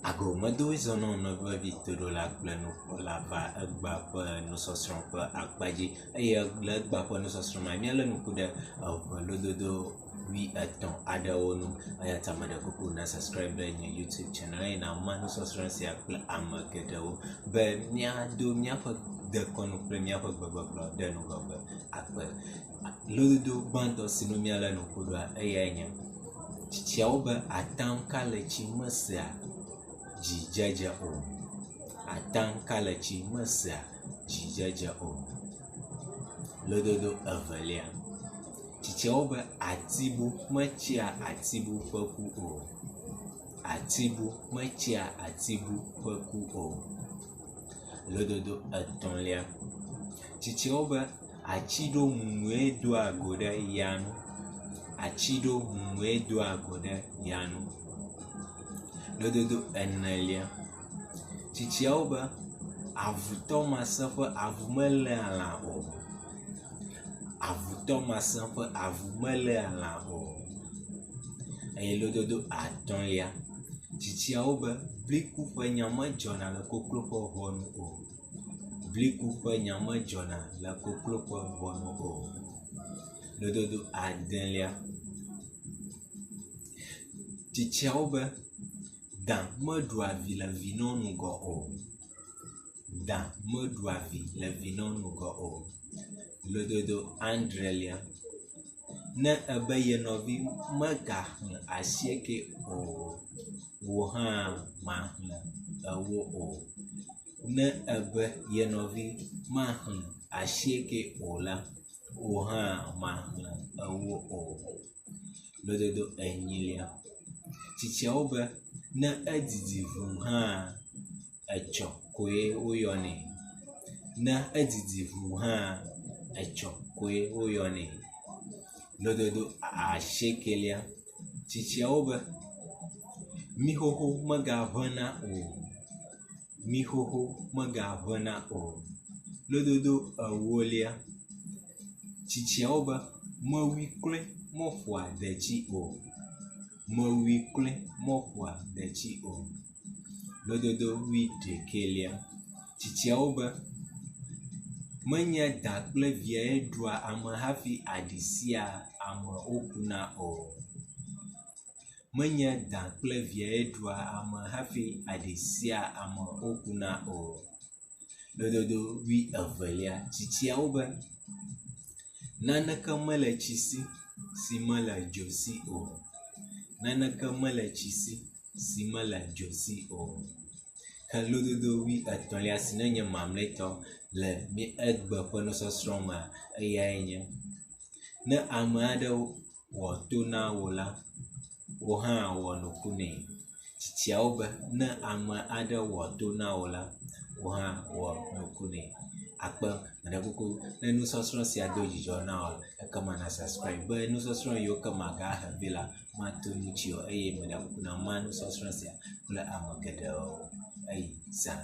Agomedowoe zɔ nɔ vevi toɖola kple nukpɔla va egbea ƒe nusɔsrɔ̃ ƒe akpa dzi eye le egbea ƒe nusɔsrɔ̃ mea, míalé ŋku ɖe eŋelododo wuietɔ̃ aɖewo ŋu eya ta meɖe kuku na subscribe ɖe nye YouTube channel eye nàma nusɔsrɔ̃ sia kple ame geɖewo be míado míaƒe dekɔnu kple míaƒe gbegbɔgblɔ ɖe ŋgɔgbe akpe. Lododo gbãtɔ si ŋu míalé ŋku ɖoa eyae nye tsitsiawo be atamkaletsi mesea dzidzedze o. Atamkaletsi mesea dzidzedze o. Lododo evelia, tsitsiawo be atibu metsia atibu ƒe ku o. Atibu metsia atibu ƒe ku o. Lododo etɔ̃lia, tsitsiawo be ati ɖo mumue doa go ɖe ya nu. Ati ɖo mumue doa go ɖe ya nu. Lododo enelia, tsitsiawo be avutɔ masẽ ƒe avu meléa lã o. Avutɔ masẽ ƒe avu meléa lã o. Eye lododo atɔ̃lia, tsitsiawo be bliku ƒe nya medzɔna le koklo ƒe ʋɔnu o. Bliku ƒe nya medzɔna le koklo ƒe ʋɔnu o. Lododo adelia, tsitsiawo be da meɖua vi le vinɔ ŋgɔ o. Da meɖua vi le vinɔ ŋgɔ o. Lododo adrelia, ne ebe ye nɔvi megaxlẽ asieke o, wò hã maxlẽ ewo o. Ne ebe ye nɔvi maxlẽ asieke o la, wò hã maxlẽ ewo o. Lododo enyilia, tsitsiawo be ne edidi ŋu hã etsɔ koe woyɔnɛ. Ne edidi ŋu hã etsɔ koe woyɔnɛ. Lododo asiekelia, tsitsiawo be mi xoxo megaʋẽna o. Mi xoxo megaʋẽna o. Lododo ewolia, tsitsiawo be mewui kloe meƒoa detsi o. Mewui kloe meƒoa detsi o. Lododo wuiɖekɛlia, tsitsiawo be menye da kple viae ɖua ame hafi aɖi sia ame wokuna o. Menye da kple viae ɖua ame hafi aɖi sia ame wokuna o. Lododo wuievelia, tsitsiawo be naneke mele tsi si si mele dzo si o. Naneke mele tsi si si mele dzo si o. Ke lododo wuietɔ̃lia si ne nye mamlɛtɔ le egbe ƒe nusɔsrɔ̃ mea eyae nye ne ame aɖe wɔ to na wò la, wò hã wɔ nuku nɛ. Tsitsiawo be ne ame aɖe wɔ to na wò la, wò hã wɔ nuku nɛ. Akpe meɖe kuku ne nusɔsrɔ̃ sia do dzidzɔ na wò ekema na subscribe be nusɔsrɔ̃ yiwo ke magahe vɛ la mato ŋuti o eye meɖe kuku na ma nusɔsrɔ̃ sia kple ame geɖewo. Eyi zãa.